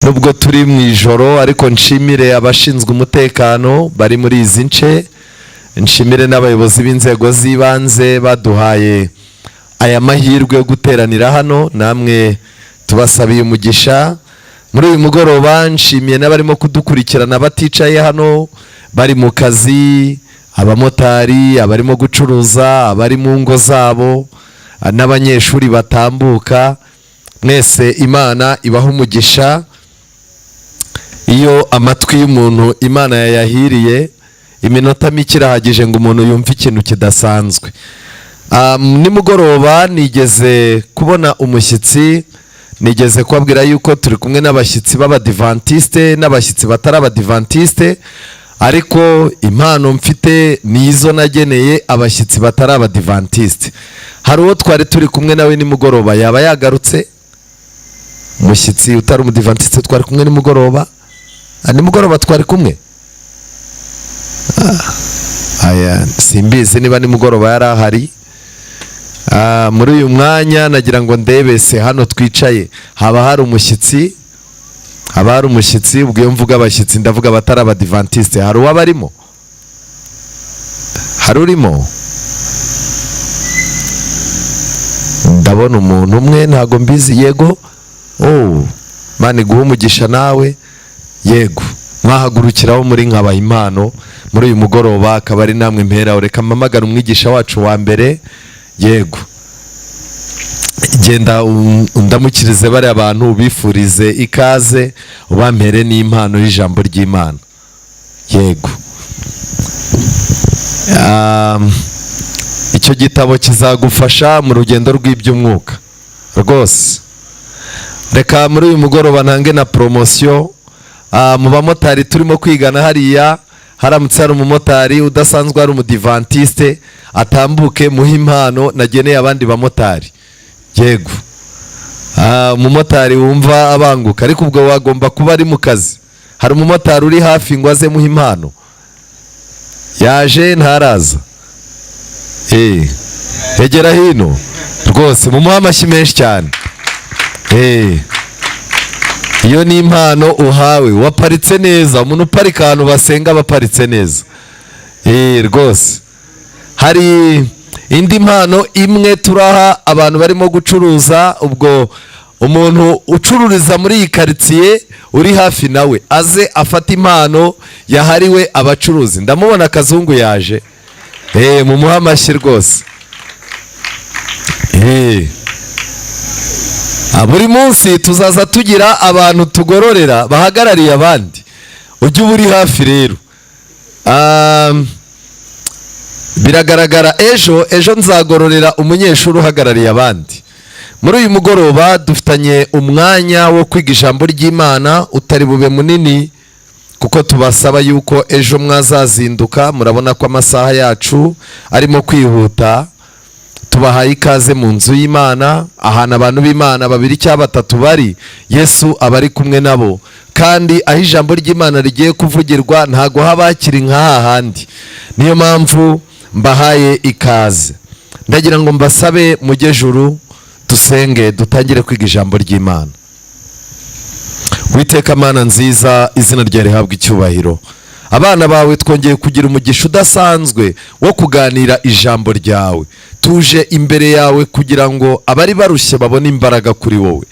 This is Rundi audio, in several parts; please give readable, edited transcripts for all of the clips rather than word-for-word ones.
Nubwo turi mu ijoro, ariko nshimire abashinzwe umutekano bari muri izi nce, nshimire n'abayobozi b'inzego z'ibanze baduhaye aya mahirwe yo guteranira hano. Namwe tubasabiye umugisha muri uyu mugoroba. Nshimiye n'abarimo kudukurikirana baticaye hano, bari mu kazi, abamotari, abarimo gucuruza, abari mu ngo zabo, n'abanyeshuri batambuka. Mwese Imana ibaha umugisha. Iyo amatwi y'umuntu Imana yayahiriye, iminota mike irahagije ngo umuntu yumve ikintu kidasanzwe. Nimugoroba nigeze kubona umushyitsi, nigeze kubabwira yuko turi kumwe n'abashyitsi b'abadivantisite n'abashyitsi batari abadivantisite, ariko impano mfite ni izo nageneye abashyitsi batari abadivantisite. Hari uwo twari turi kumwe nawe nimugoroba, yaba yagarutse? Umushyitsi utari umudivantisite twari kumwe nimugoroba. Nimugoroba twari kumwe. Aya, simbizi niba nimugoroba yari ahari. Muri uyu mwanya nagira ngo ndebe se hano twicaye haba hari umushyitsi, haba hari umushyitsi. Ubwo iyo mvuga abashyitsi ndavuga abatari abadivantisite. Hari uwabarimo? Hari urimo? Ndabona umuntu umwe, ntago mbizi. Yego, oh, Imana iguhe umugisha nawe. Yego, mwahagurukiraho muri nkabaha impano muri uyu mugoroba, akaba ari namwe mpera. Reka mpamagare umwigisha wacu wa mbere. Yego, genda undamukirize bariya bantu, ubifurize ikaze, ubampere n'impano y'ijambo ry'Imana. Yego, icyo gitabo kizagufasha mu rugendo rw'iby'umwuka rwose. Reka muri uyu mugoroba ntange na poromosiyo. Mu bamotari turimo kwigana hariya, haramutse hari umumotari udasanzwe ari umudivantiste, atambuke muhe impano nageneye abandi bamotari. Yego, umumotari wumva abanguka, ariko ubwo wagomba kuba ari mu kazi. Hari umumotari uri hafi ngo aze muhe impano? Yaje? Ntaraza. Egera hino rwose, mumuhe amashyi menshi cyane. Iyo ni impano uhawe, waparitse neza. Umuntu uparika ahantu basenga baparitse neza. Rwose hari indi mpano imwe turaha abantu barimo gucuruza. Ubwo umuntu ucururiza muri iyi karitsiye uri hafi nawe aze afate impano yahariwe abacuruzi. Ndamubona akazungu yaje. Mumuhe amashyi rwose. Buri munsi tuzaza tugira abantu tugororera bahagarariye abandi, ujye uba uri hafi rero. Biragaragara ejo nzagororera umunyeshuri uhagarariye abandi. Muri uyu mugoroba dufitanye umwanya wo kwiga ijambo ry'Imana utari bube munini, kuko tubasaba yuko ejo mwazazinduka. Murabona ko amasaha yacu arimo kwihuta. Tubahaye ikaze mu nzu y'Imana, ahantu abantu b'Imana babiri cyangwa batatu bari, Yesu aba ari kumwe nabo. Kandi aho ijambo ry'Imana rigiye kuvugirwa ntago haba hakiri nka hahandi. Niyo mpamvu mbahaye ikaze. Ndagira ngo mbasabe mujye juru dusenge, dutangire kwiga ijambo ry'Imana. Witeka Mana nziza, izina ryawe rihabwe icyubahiro. Abana bawe twongeye kugira umugisha udasanzwe wo kuganira ijambo ryawe. Tuje imbere yawe kugira ngo abari barushye babone imbaraga kuri wowe.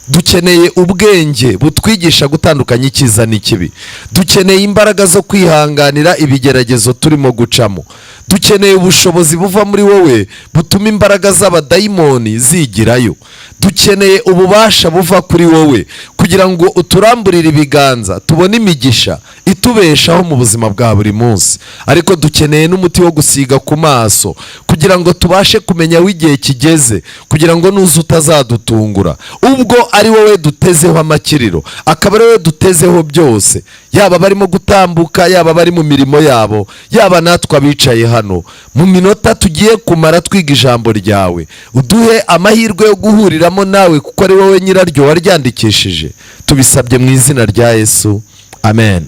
Dukeneye ubwenge butwigisha gutandukanya icyiza n'ikibi. Dukeneye imbaraga zo kwihanganira ibigeragezo turimo gucamo. Dukeneye ubushobozi buva muri wowe butuma imbaraga z'abadayimoni zigirayo. Dukeneye ububasha buva kuri wowe kugira ngo uturamburire ibiganza tubone imigisha itubeshaho mu buzima bwa buri munsi. Ariko dukeneye n'umuti wo gusiga ku maso kugira ngo tubashe kumenya aho igihe kigeze, kugira ngo nuza utazadutungura. Ubwo ari wowe dutezeho amakiriro, akaba ari wowe dutezeho byose, yaba barimo gutambuka, yaba bari mu mirimo yabo, yaba natwe abicaye hano. Mu minota tugiye kumara twiga ijambo ryawe, uduhe amahirwe yo guhuriramo nawe, kuko ari wowe nyiraryo waryandikishije. Tubisabye mu izina rya Yesu, amen.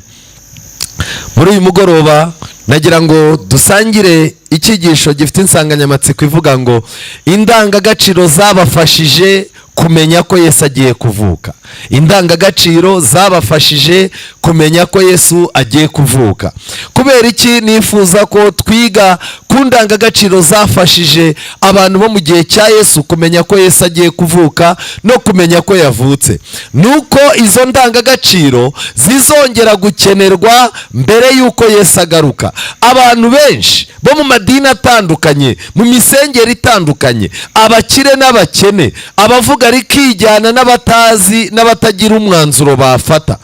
Muri uyu mugoroba nagira ngo dusangire icyigisho gifite insanganyamatsiko ivuga ngo indangagaciro zabafashije Kumenya ko Yesu agiye kuvuka. Indangagaciro zabafashije kumenya ko Yesu agiye kuvuka. Kubera iki nifuza ko twiga ku ndangagaciro zafashije abantu bo mu gihe cya Yesu kumenya ko Yesu agiye kuvuka no kumenya ko yavutse? Nuko izo ndangagaciro zizongera gukenerwa mbere y'uko Yesu agaruka. Abantu benshi bo mu madini atandukanye, mu misengeri itandukanye, abakire n'abakene, abavuga rikijyana n'abatazi n'abatagira umwanzuro bafata,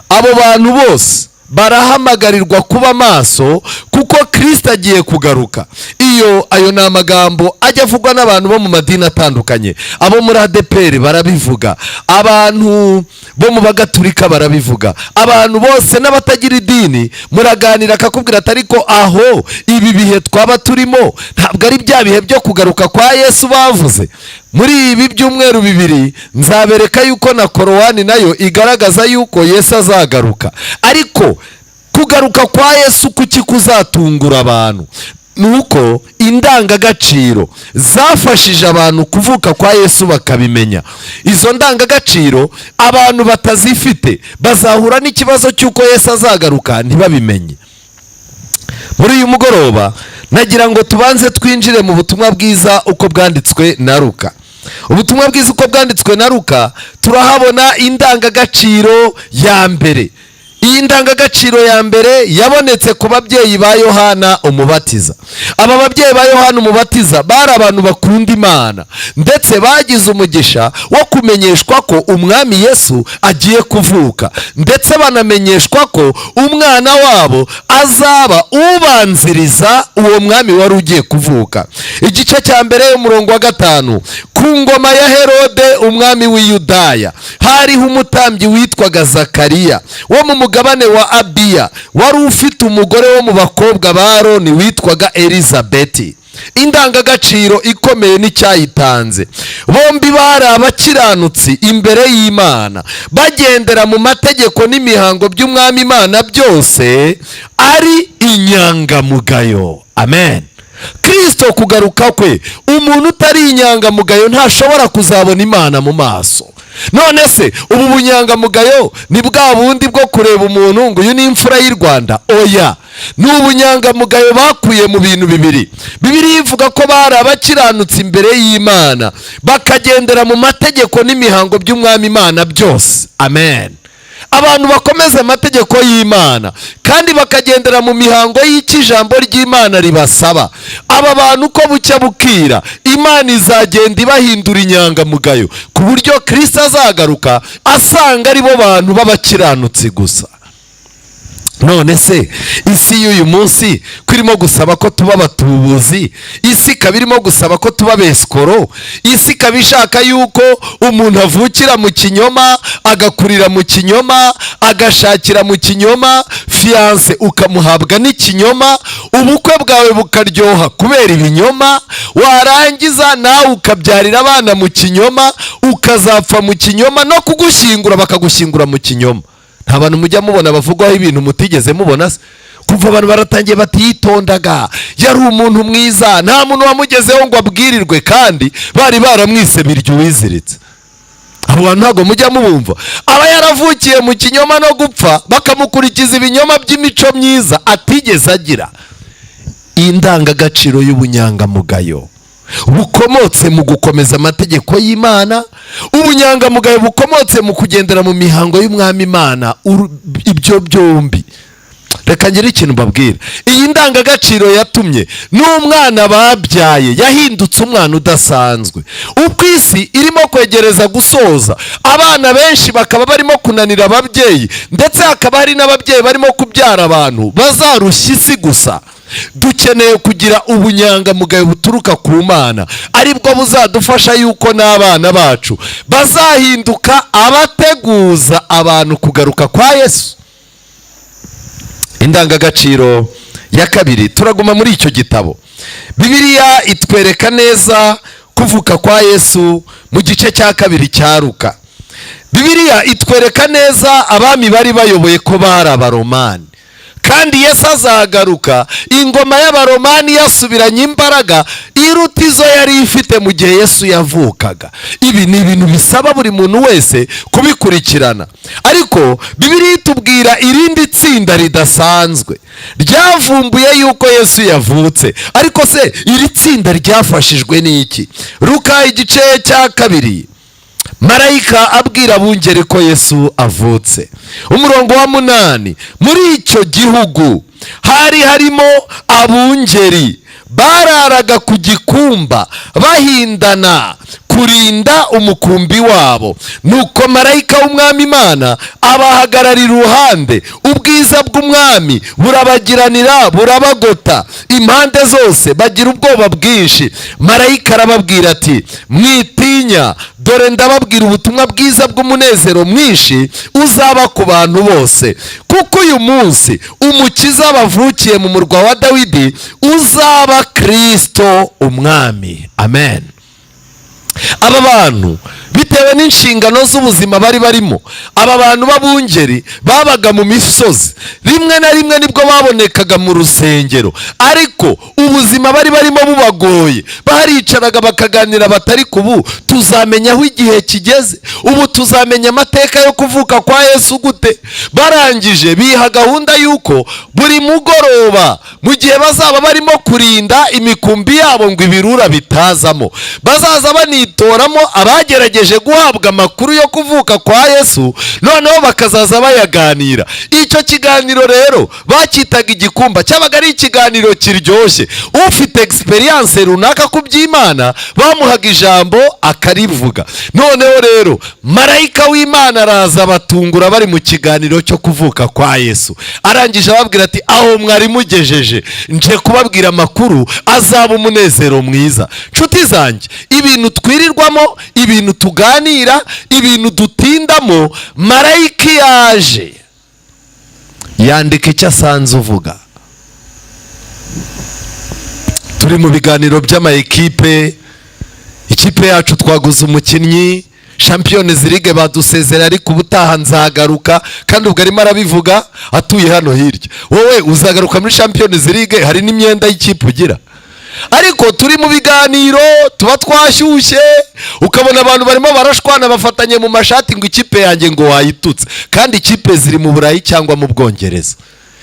abo bantu bose barahamagarirwa kuba maso kuko Kirisito agiye kugaruka. Iyo ayo ni amagambo ajya avugwa n'abantu bo mu madini atandukanye. Abo muri ADEPR barabivuga, abantu bo mu Bagaturika barabivuga, abantu bose n'abatagira idini muraganira akakubwira ati: "Ariko aho ibi bihe twaba turimo ntabwo ari bya bihe byo kugaruka kwa Yesu bavuze?" Muri ibi byumweru 2 nzabereka yuko na Korowani nayo igaragaza yuko Yesu azagaruka. Ariko kugaruka kwa Yesu kuki kuzatungura abantu? Nuko indangagaciro zafashije abantu kuvuka kwa Yesu bakabimenya, izo ndangagaciro abantu batazifite bazahura n'ikibazo cy'uko Yesu azagaruka ntibabimenye. Muri uyu mugoroba nagira ngo tubanze twinjire mu butumwa bwiza uko bwanditswe na Luka. Ubutumwa bwiza uko bwanditswe na Luka, turahabona indangagaciro ya mbere. Iyi ndangagaciro ya mbere yabonetse ku babyeyi ba Yohana Umubatiza. Aba babyeyi ba Yohana Umubatiza bari abantu bakunda Imana, ndetse bagize umugisha wo kumenyeshwa ko Umwami Yesu agiye kuvuka, ndetse banamenyeshwa ko umwana wabo azaba ubanziriza uwo mwami wari ugiye kuvuka. Igice cya 1, umurongo wa 5: ku ngoma ya Herode umwami w'i Yudaya, hariho umutambyi witwaga Zakariya wo mu mugabane wa Abiya, wari ufite umugore wo mu bakobwa ba Aroni witwaga Elizabeti. Indangagaciro ikomeye n'icyayitanze: bombi bari abakiranutsi imbere y'Imana, bagendera mu mategeko n'imihango by'Umwami Imana byose, ari inyangamugayo. Amen. Kirisito kugaruka kwe, umuntu utari inyangamugayo ntashobora kuzabona Imana mu maso. None se ubu bunyangamugayo ni bwa bundi bwo kureba umuntu ngo uyu ni imfura y'u Rwanda? Oya, ni ubunyangamugayo bakuye mu bintu bibiri. Bibiliya ivuga ko bari abakiranutsi imbere y'Imana, bakagendera mu mategeko n'imihango by'Umwami Imana byose. Amen. Abantu bakomeza amategeko y'Imana kandi bakagendera mu mihango y'icyo ijambo ry'Imana ribasaba, aba bantu uko bucya bukira Imana izagenda ibahindura inyangamugayo, ku buryo Kirisito azagaruka asanga ari bo bantu b'abakiranutsi gusa. None se isi y'uyu munsi ko irimo gusaba ko tuba abatubuzi, isi ikaba irimo gusaba ko tuba besikoro, isi ikaba ishaka yuko umuntu avukira mu kinyoma, agakurira mu kinyoma, agashakira mu kinyoma, fiancé ukamuhabwa n'ikinyoma, ubukwe bwawe bukaryoha kubera ibinyoma, warangiza nawe ukabyarira abana mu kinyoma, ukazapfa mu kinyoma, no kugushyingura bakagushyingura mu kinyoma? Nta bantu mujya mubona bavugwaho ibintu mutigeze mubona se? Kuva abantu baratangiye batiyitondaga, yari umuntu mwiza, nta muntu wamugezeho ngo abwirirwe, kandi bari baramwise biryo uwiziritse. Abo bantu ntabwo mujya mubumva? Aba yaravukiye mu kinyoma, no gupfa bakamukurikiza ibinyoma by'imico myiza atigeze agira. Indangagaciro y'ubunyangamugayo bukomotse mu gukomeza amategeko y'Imana, ubunyangamugayo bukomotse mu kugendera mu mihango y'Umwami Imana, ibyo byombi, reka ngire ikintu mbabwira: iyi ndangagaciro yatumye n'umwana babyaye yahindutse umwana udasanzwe. Uko isi irimo kwegereza gusoza, abana benshi bakaba barimo kunanira ababyeyi, ndetse hakaba hari n'ababyeyi barimo kubyara abantu bazarushya isi gusa, dukeneye kugira ubunyangamugayo buturuka ku Mana, aribwo buzadufasha yuko n'abana bacu bazahinduka abateguza abantu kugaruka kwa Yesu. Indangagaciro ya kabiri, turaguma muri icyo gitabo. Bibiliya itwereka neza kuvuka kwa Yesu mu gice cya 2 cya Luka. Bibiliya itwereka neza abami bari bayoboye ko bari Abaromani, kandi Yesu azagaruka ingoma y'Abaromani yasubiranye imbaraga iruta izo yari ifite. gute mu gihe Yesu yavukaga? Ibi ni ibintu bisaba buri muntu wese kubikurikirana. Ariko Bibiliya itubwira irindi tsinda ridasanzwe ryavumbuye yuko Yesu yavutse. Ariko se iri tsinda ryafashijwe n'iki? Luka igice cya 2, marayika abwira abungeri ko Yesu avutse, umurongo wa 8: "Muri icyo gihugu hari harimo abungeri bararaga ku gikumba, bahindana kurinda umukumbi wabo. Nuko marayika w'Umwami Imana abahagarara iruhande, ubwiza bw'Umwami burabagiranira, burabagota impande zose, bagira ubwoba bwinshi. Marayika arababwira ati: 'Mwitinya, dore ndababwira ubutumwa bwiza bw'umunezero mwinshi uzaba ku bantu bose, kuko uyu munsi Umukiza bavukiye mu murwa wa Dawidi, uzaba Kirisito Umwami.'" Amen. Aba bantu, bitewe n'inshingano z'ubuzima bari barimo, aba bantu b'abungeri babaga mu misozi, rimwe na rimwe nibwo babonekaga mu rusengero, ariko ubuzima bari barimo bubagoye, baricaraga bakaganira batari kubu: "Tuzamenya aho igihe kigeze? Ubu tuzamenya amateka yo kuvuka kwa Yesu gute?" Barangije biha gahunda y'uko buri mugoroba, mu gihe bazaba barimo kurinda imikumbi yabo ngo ibirura bitazamo, bazaza banitoramo abagerageje guhabwa amakuru yo kuvuka kwa Yesu, noneho bakazaza bayaganira. Icyo kiganiro rero bacyitaga igikumba. Cyabaga ari ikiganiro kiryoshye. Ufite expérience runaka ku by'Imana bamuhaga ijambo akarivuga. Noneho rero marayika w'Imana araza batungura bari mu kiganiro cyo kuvuka kwa Yesu. Arangije ababwira ati: "Aho mwari mugejeje, nje kubabwira amakuru azaba umunezero mwiza." Nshuti zanjye, ibintu twirirwamo, ibintu tuganira, ibintu dutindamo, marayika yaje yandika icyo asanze uvuga. Turi mu biganiro by'amayikipe: "Ikipe yacu twaguze umukinnyi, Champions League badusezera, ariko ubutaha nzagaruka." Kandi ubwo arimo arabivuga atuye hano hirya. Wowe uzagaruka muri Champions League, hari n'imyenda y'ikipe ugira? Ariko turi mu biganiro, tuba twashyushye, ukabona abantu barimo barashwana, bafatanye mu mashati ngo ikipe yanjye ngo wayitutse, kandi ikipe ziri mu Burayi cyangwa mu Bwongereza.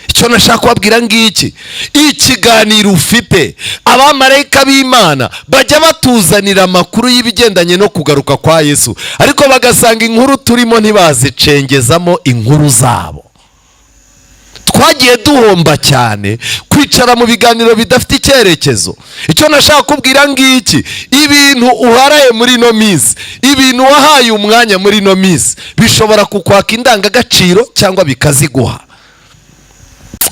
Icyo nashaka kubabwira ngiki: ikiganiro ufite, abamarayika b'Imana bajya batuzanira amakuru y'ibigendanye no kugaruka kwa Yesu, ariko bagasanga inkuru turimo ntibazicengezamo inkuru zabo. Twagiye duhomba cyane kwicara mu biganiro bidafite icyerekezo. Icyo nashaka kubwira ngiki: ibintu uharaye muri ino minsi, ibintu wahaye umwanya muri ino minsi, bishobora kukwaka indangagaciro cyangwa bikaziguha.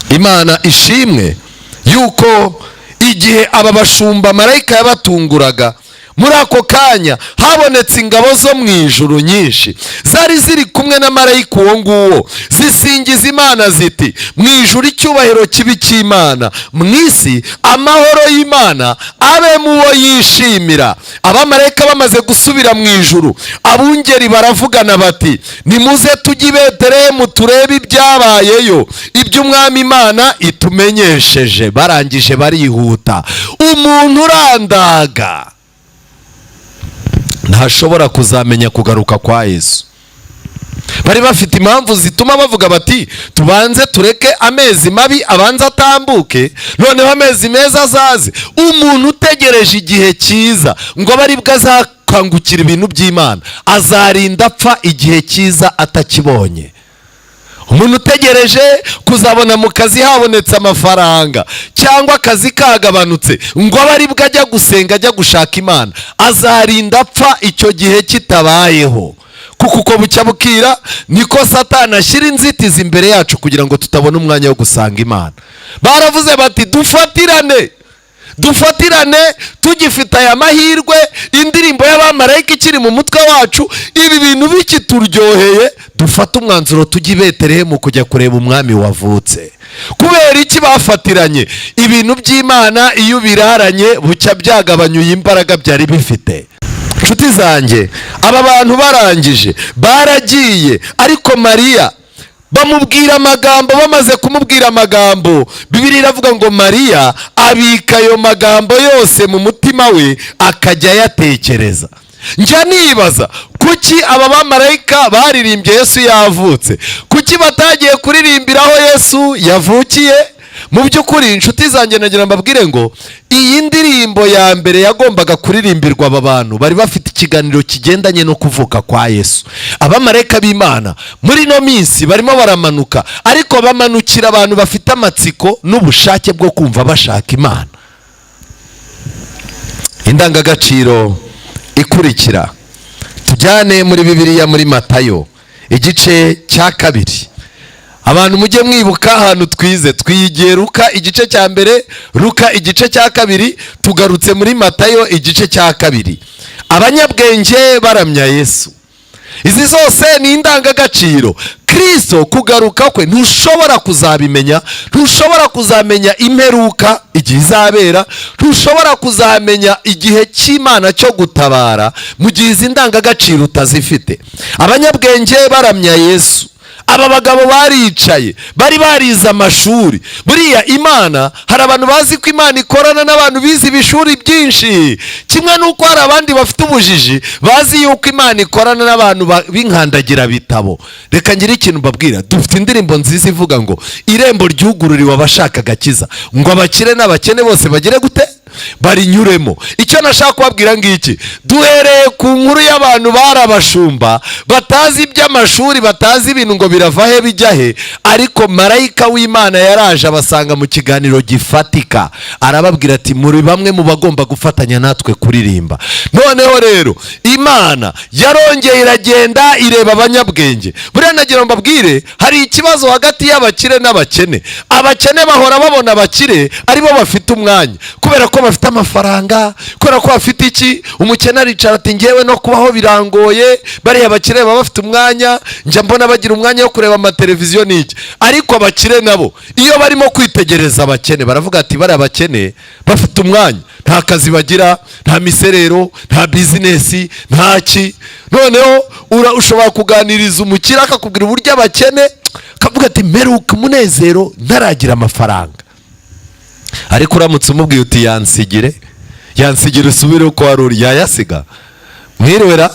Imana ishimwe yuko igihe aba bashumba marayika yabatunguraga, muri ako kanya habonetse ingabo zo mu ijuru nyinshi zari ziri kumwe na marayika uwo nguwo, zisingiza Imana ziti: "Mu ijuru icyubahiro kibe icy'Imana, mu isi amahoro y'Imana abe mu bo yishimira." Abamarayika bamaze gusubira mu ijuru, abungeri baravugana bati: "Nimuze tujye i Betelehemu turebe ibyabayeyo, iby'Umwami Imana itumenyesheje." Barangije barihuta. Umuntu urandaga ntashobora kuzamenya kugaruka kwa Yesu. Bari bafite impamvu zituma bavuga bati: "Tubanze tureke amezi mabi abanze atambuke, noneho amezi meza azaze." Umuntu utegereje igihe cyiza ngo abe aribwo azakangukira ibintu by'Imana, azarinda apfa igihe cyiza atakibonye. Umuntu utegereje kuzabona mu kazi habonetse amafaranga cyangwa akazi kagabanutse ngo abe aribwo ajya gusenga, ajya gushaka Imana, azarinda apfa icyo gihe kitabayeho. Kuko uko bucya bukira niko Satani ashyira inzitizi imbere yacu kugira ngo tutabona umwanya wo gusanga Imana. Baravuze bati: "Dufatirane, dufatirane tugifite aya mahirwe, indirimbo y'abamarayika ikiri mu mutwe wacu, ibi bintu bikituryoheye, dufate umwanzuro tujye i Betelehemu kujya kureba Umwami wavutse." Kubera iki bafatiranye? Ibintu by'Imana iyo ubiraranye, bucya byagabanyuye imbaraga byari bifite. Inshuti zanjye, aba bantu barangije baragiye, ariko Mariya Bamubwira amagambo. Bamaze kumubwira amagambo, Bibiliya iravuga ngo Mariya abika ayo magambo yose mu mutima we, akajya ayatekereza. Njya nibaza, kuki aba bamarayika baririmbye Yesu yavutse? Kuki batagiye kuririmbira aho Yesu yavukiye? Mu by'ukuri, inshuti zanjye, nagira mbabwire ngo iyi ndirimbo ya mbere yagombaga kuririmbirwa aba bantu bari bafite ikiganiro kigendanye no kuvuka kwa Yesu. Abamarayika b'Imana muri ino minsi barimo baramanuka, ariko bamanukira abantu bafite amatsiko n'ubushake bwo kumva bashaka Imana. Indangagaciro ikurikira, tujyane muri Bibiliya, muri Matayo igice cya 2. Abantu mujye mwibuka ahantu twize. Twigiye Ruka igice cya 1, Ruka igice cya 2, tugarutse muri Matayo igice cya 2. Abanyabwenge baramya Yesu. Izi zose ni indangagaciro. Kirisito kugaruka kwe ntushobora kuzabimenya, ntushobora kuzamenya imperuka igihe izabera, ntushobora kuzamenya igihe cy'Imana cyo gutabara mu gihe izi ndangagaciro utazifite. Abanyabwenge baramya Yesu. Aba bagabo baricaye, bari barize amashuri. Buriya Imana, hari abantu bazi ko Imana ikorana n'abantu bize ibishuri byinshi, kimwe n'uko hari abandi bafite ubujiji bazi yuko Imana ikorana n'abantu b'inkandagirabitabo. Reka ngire ikintu mbabwira. Dufite indirimbo nziza ivuga ngo irembo ryugururiwe abashaka agakiza, ngo abakire n'abakene bose bagire gute? Barinyuremo. Icyo nashaka kubabwira ngiki: duhereye ku nkuru y'abantu bari abashumba, batazi iby'amashuri, batazi ibintu ngo birava he bijya he, ariko marayika w'Imana yaraje abasanga mu kiganiro gifatika, arababwira ati: "Muri bamwe mu bagomba gufatanya natwe kuririmba." Noneho rero Imana yarongeye iragenda ireba abanyabwenge. Buriya nagira ngo mbabwire, hari ikibazo hagati y'abakire n'abakene. Abakene bahora babona abakire aribo bafite umwanya, kubera ko bafite amafaranga, kubera ko bafite iki. Umukene aricara ati: "Ngewe no kubaho birangoye, bariya bakire baba bafite umwanya, njya mbona bagira umwanya wo kureba amateleviziyo n'iki." Ariko abakire nabo iyo barimo kwitegereza abakene, baravuga ati: "Bariya bakene bafite umwanya, nta kazi bagira, nta miserero, nta bizinesi, nta ki." Noneho ushobora kuganiriza umukire akakubwira uburyo abakene, akavuga ati: "Mperuka umunezero ntaragira amafaranga." Ariko uramutse umubwiye uti: "Yansigire, yansigire, usubire uko wari uri," yayasiga? Mwiriwe ra,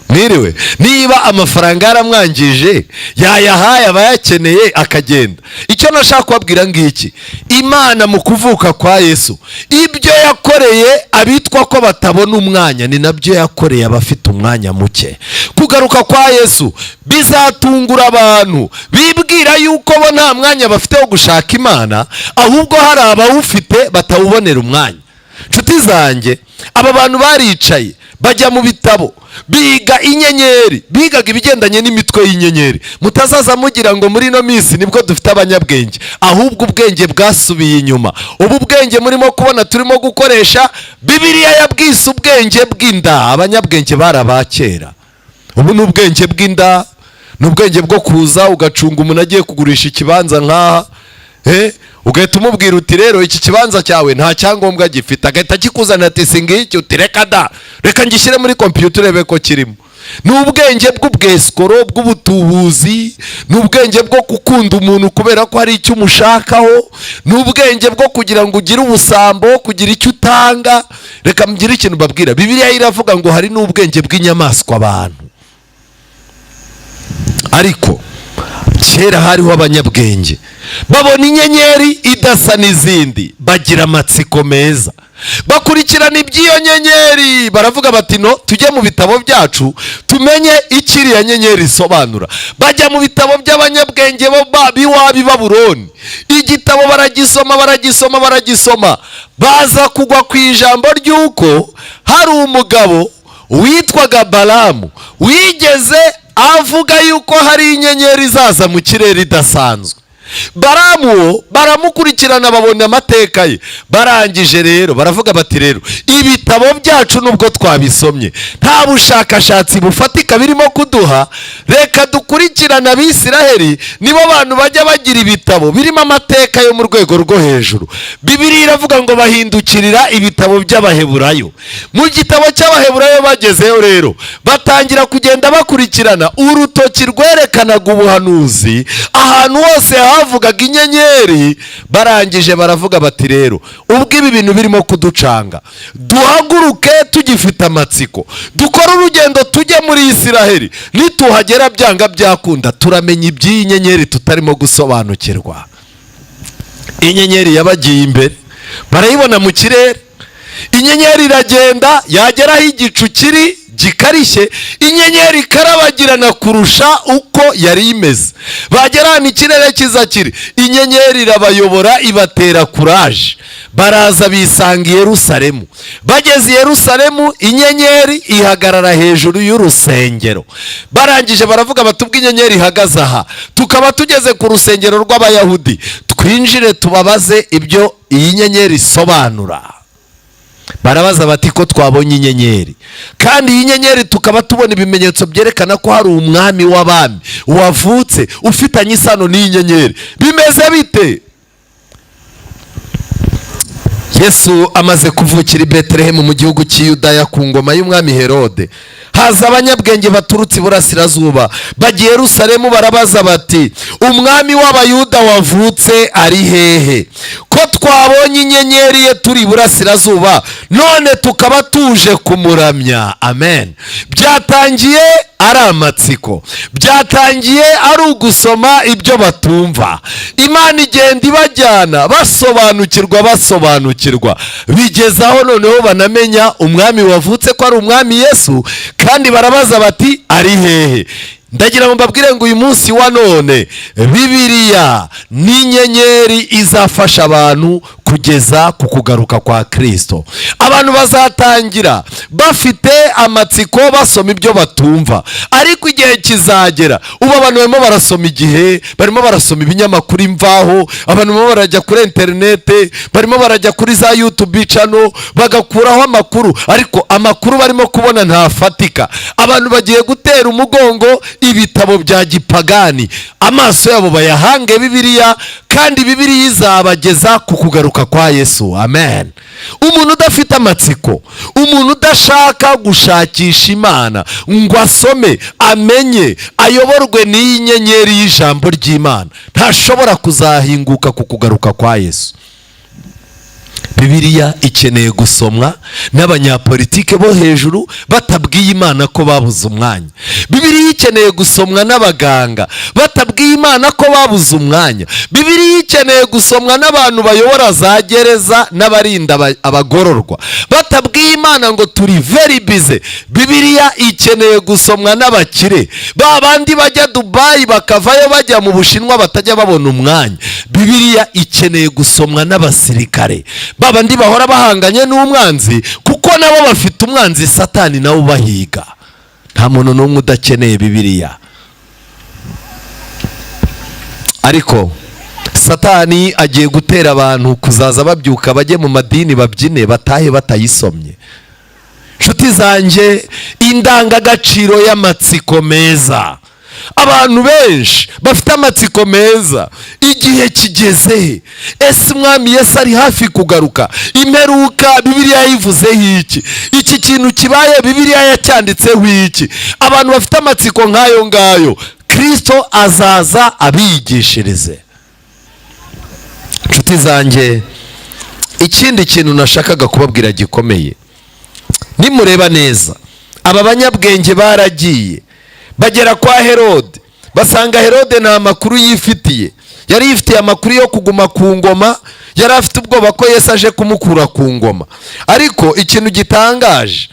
mwiriwe. Niba amafaranga yaramwangije, yayahaye abayakeneye akagenda. Icyo nashaka kubabwira ngiki: Imana mu kuvuka kwa Yesu, ibyo yakoreye abitwa ko batabona umwanya ni nabyo yakoreye abafite umwanya muke. Kugaruka kwa Yesu bizatungura abantu bibwira yuko bo nta mwanya bafite wo gushaka Imana, ahubwo hari abawufite batawubonera umwanya. Nshuti zanjye, aba bantu baricaye, bajya mu bitabo, biga inyenyeri, bigaga ibigendanye n'imitwe y'inyenyeri. Mutazaza mugira ngo muri ino minsi nibwo dufite abanyabwenge, ahubwo ubwenge bwasubiye inyuma. Ubu bwenge murimo kubona turimo gukoresha, Bibiliya yabwise ubwenge bw'inda. Abanyabwenge bari abakera. Ubu ni ubwenge bw'inda, ni ubwenge bwo kuza ugacunga umuntu agiye kugurisha ikibanza nk'aha, ugahita umubwira uti: "Rero iki kibanza cyawe nta cyangombwa gifite." Agahita akikuzanira ati: "Si ngiki?" Uti: "Reka da, reka ngishyire muri kompiyuta urebe ko kirimo." Ni ubwenge bw'ubwesikoro, bw'ubutubuzi, ni ubwenge bwo gukunda umuntu kubera ko hari icyo umushakaho, ni ubwenge bwo kugira ngo ugire ubusambo, kugira icyo utanga. Reka mugire ikintu mbabwira: Bibiliya iravuga ngo hari n'ubwenge bw'inyamaswa abantu. Ariko kera hariho abanyabwenge, babona inyenyeri idasa n'izindi, bagira amatsiko meza, bakurikirana iby'iyo nyenyeri, baravuga bati: "No tujye mu bitabo byacu tumenye icyo iriya nyenyeri isobanura." Bajya mu bitabo by'abanyabwenge b'iwabo i Babuloni, igitabo baragisoma, baragisoma, baragisoma, baza kugwa ku ijambo ry'uko hari umugabo witwaga Balamu wigeze avuga yuko hari inyenyeri izaza mu kirere idasanzwe. Baramu baramukurikirana, babona amateka ye. Barangije rero baravuga bati: "Rero ibitabo byacu, nubwo twabisomye, nta bushakashatsi bufatika birimo kuduha. Reka dukurikirane Abisiraheli, nibo bantu bajya bagira ibitabo birimo amateka yo mu rwego rwo hejuru." Bibiliya iravuga ngo bahindukirira ibitabo by'Abaheburayo. Mu gitabo cy'Abaheburayo bagezeyo rero, batangira kugenda bakurikirana urutoki rwerekanaga ubuhanuzi ahantu hose havugaga inyenyeri. Barangije baravuga bati: "Rero ubwo ibi bintu birimo kuducanga, duhaguruke tugifite amatsiko, dukore urugendo tujye muri Isiraheli. Nituhagera, byanga byakunda turamenya iby'iyi nyenyeri tutarimo gusobanukirwa." Inyenyeri yabagiye imbere, barayibona mu kirere. Inyenyeri iragenda, yagera aho igicu kiri gikarishye, inyenyeri ikarabagirana kurusha uko yari imeze. Bagera ahantu ikirere cyiza kiri, inyenyeri irabayobora, ibatera courage, baraza bisanga i Yerusalemu. Bageze i Yerusalemu, inyenyeri ihagarara hejuru y'urusengero. Barangije baravuga bati: "Ubwo inyenyeri ihagaze aha, tukaba tugeze ku rusengero rw'Abayahudi, twinjire tubabaze ibyo iyi nyenyeri isobanura." Barabaza bati: "Ko twabonye inyenyeri, kandi iyi nyenyeri tukaba tubona ibimenyetso byerekana ko hari umwami w'abami wavutse ufitanye isano n'iyi nyenyeri, bimeze bite?" Yesu amaze kuvukira i Betelehemu mu gihugu cy'i Yudaya, ku ngoma y'umwami Herode, haza abanyabwenge baturutse iburasirazuba, bagiye Yerusalemu. Barabaza bati: "Umwami w'Abayuda wavutse ari hehe, ko twabonye inyenyeri ye turi iburasirazuba, none tukaba tuje kumuramya?" Amen. Byatangiye ari amatsiko, byatangiye ari ugusoma ibyo batumva. Imana igenda ibajyana, basobanukirwa, basobanukirwa, bigeze aho noneho banamenya umwami wavutse ko ari umwami Yesu. Kandi barabaza bati: "Ari hehe?" Ndagira ngo mbabwire ngo uyu munsi wa none Bibiliya ni inyenyeri izafasha abantu kugeza ku kugaruka kwa Kirisito. Abantu bazatangira bafite amatsiko, basoma ibyo batumva, ariko igihe kizagera. Ubu abantu barimo barasoma Igihe, barimo barasoma ibinyamakuru Imvaho, abantu barimo barajya kuri interinete, barimo barajya kuri za YouTube channel, bagakuraho amakuru, ariko amakuru barimo kubona ntafatika. Abantu bagiye gutera umugongo ibitabo bya gipagani, amaso yabo bayahange Bibiliya, kandi Bibiliya izabageza ku kugaruka kwa Yesu. Amen. Umuntu udafite amatsiko, umuntu udashaka gushakisha Imana ngo asome, amenye, ayoborwe n'iyi nyenyeri y'ijambo ry'Imana, ntashobora kuzahinguka ku kugaruka kwa Yesu. Bibiliya ikeneye gusomwa n'abanyapolitike bo hejuru batabwiye Imana ko babuze umwanya. Bibiliya ikeneye gusomwa n'abaganga batabwiye Imana ko babuze umwanya. Bibiliya ikeneye gusomwa n'abantu bayobora za gereza n'abarinda abagororwa batabwiye Imana ngo turi very busy. Bibiliya ikeneye gusomwa n'abakire, ba bandi bajya Dubayi bakavayo bajya mu Bushinwa, batajya babona umwanya. Bibiliya ikeneye gusomwa n'abasirikare, ba bandi bahora bahanganye n'umwanzi, kuko nabo bafite umwanzi Satani nawe ubahiga. Nta muntu n'umwe udakeneye Bibiliya, ariko Satani agiye gutera abantu kuzaza babyuka bajye mu madini, babyine, batahe batayisomye. Inshuti zanjye, indangagaciro y'amatsiko meza. Abantu benshi bafite amatsiko meza: igihe kigeze he? Ese umwami Yesu ari hafi kugaruka? Imperuka Bibiliya yivuzeho iki? Iki kintu kibaye Bibiliya yacyanditseho iki? Abantu bafite amatsiko nk'ayo ngayo, Kirisito azaza abigishirize. Inshuti zanjye, ikindi kintu nashakaga kubabwira gikomeye: nimureba neza, aba banyabwenge baragiye bagera kwa Herode, basanga Herode nta makuru yifitiye. Yari yifitiye amakuru yo kuguma ku ngoma, yari afite ubwoba ko Yesu aje kumukura ku ngoma. Ariko ikintu gitangaje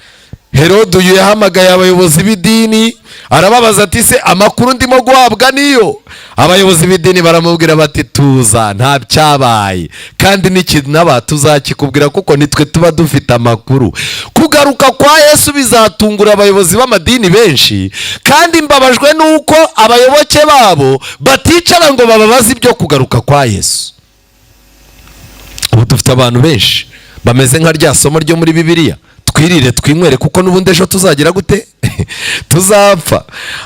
Herode uyu yahamagaye abayobozi b'idini, arababaza ati: "Se amakuru ndimo guhabwa niyo?" Abayobozi b'idini baramubwira bati: "Tuza, nta cyabaye, kandi n'ikinaba tuzakikubwira kuko nitwe tuba dufite amakuru." Kugaruka kwa Yesu bizatungura abayobozi b'amadini benshi, kandi mbabajwe n'uko abayoboke babo baticara ngo bababaze ibyo kugaruka kwa Yesu. Ubu dufite abantu benshi bameze nka rya somo ryo muri Bibiliya: "Twirire, twinywere, kuko n'ubundi ejo tuzagira gute? Tuzapfa."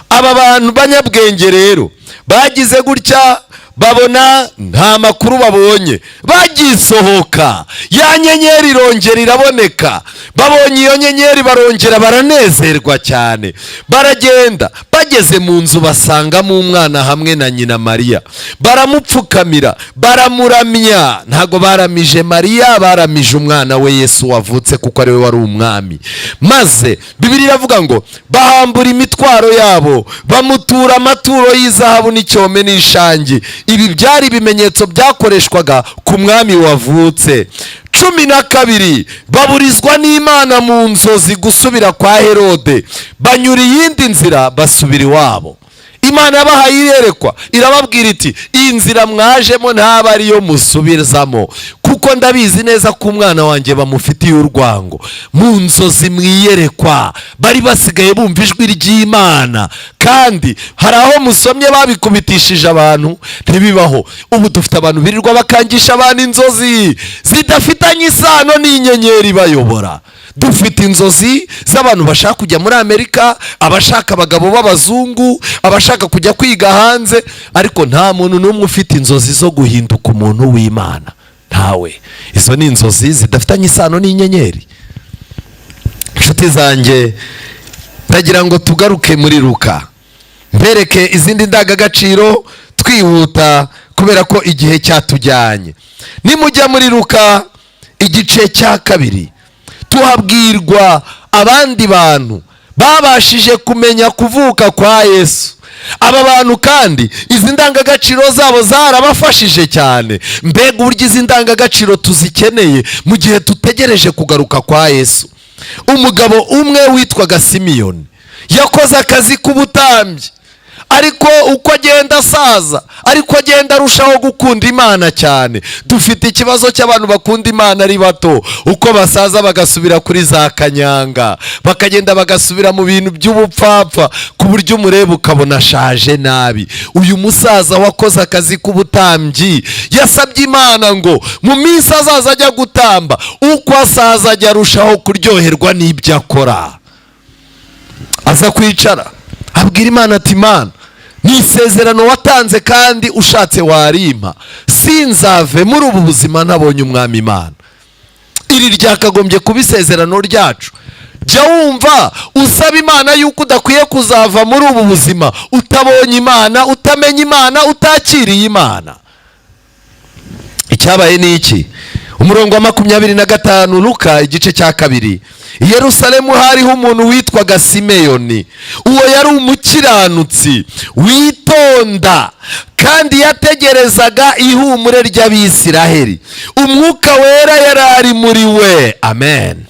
Aba bantu banyabwenge rero bagize gutya, babona nta makuru babonye, bagisohoka ya nyenyeri irongera iraboneka. Babonye iyo nyenyeri barongera baranezerwa cyane. Baragenda, bageze mu nzu basangamo umwana hamwe na nyina Mariya, baramupfukamira, baramuramya. Ntabwo baramije Mariya, baramije umwana we Yesu wavutse, kuko ari we wari umwami. Maze Bibiliya iravuga ngo bahambura imitwaro yabo, bamutura amaturo y'izahabu n'icyome n'ishangi. Ibi byari ibimenyetso byakoreshwaga ku mwami wavutse. 12, baburizwa n'Imana mu nzozi gusubira kwa Herode, banyura iyindi nzira, basubira iwabo. Imana yabahaye iyerekwa, irababwira iti: "Iyi nzira mwajemo ntaba ariyo musubizamo, kuko ndabizi neza ko umwana wanjye bamufitiye urwango." Mu nzozi, mu iyerekwa, bari basigaye bumva ijwi ry'Imana. Kandi hari aho musomye babikubitishije abantu, ntibibaho. Ubu dufite abantu birirwa bakangisha abantu inzozi zidafitanye isano n'inyenyeri bayobora. Dufite inzozi z'abantu bashaka kujya muri Amerika, abashaka abagabo b'abazungu, abashaka kujya kwiga hanze, ariko nta muntu n'umwe ufite inzozi zo guhinduka umuntu w'Imana, ntawe. Izo ni inzozi zidafitanye isano n'inyenyeri. Inshuti zanjye, ndagira ngo tugaruke muri Luka, mbereke izindi ndangagaciro twihuta, kubera ko igihe cyatujyanye. Nimujya muri Luka igice cya 2, tuhabwirwa abandi bantu babashije kumenya kuvuka kwa Yesu. Aba bantu kandi izi ndangagaciro zabo zarabafashije cyane. Mbega uburyo izi ndangagaciro tuzikeneye mu gihe dutegereje kugaruka kwa Yesu! Umugabo umwe witwaga Simiyoni yakoze akazi k'ubutambyi, ariko uko agenda asaza ariko agenda arushaho gukunda Imana cyane. Dufite ikibazo cy'abantu bakunda Imana ari bato, uko basaza bagasubira kuri za kanyanga, bakagenda bagasubira mu bintu by'ubupfapfa, ku buryo umureba ukabona ashaje nabi. Uyu musaza wakoze akazi k'ubutambyi yasabye Imana ngo mu minsi azaza ajya gutamba, uko asaza ajya arushaho kuryoherwa n'ibyo akora. Aza kwicara abwira Imana ati: "Imana, ni isezerano watanze kandi ushatse warimpa, sinzave muri ubu buzima ntabonye Umwami Imana." Iri ryakagombye kuba isezerano ryacu. Jya wumva usaba Imana yuko udakwiye kuzava muri ubu buzima utabonye Imana, utamenya Imana, utakiriye Imana. Icyabaye ni iki? Umurongo wa 25, Luka igice cya 2: I Yerusalemu hariho umuntu witwaga Simeyoni. Uwo yari umukiranutsi witonda, kandi yategerezaga ihumure ry'Abisiraheli. Umwuka Wera yari ari muri we. Amen.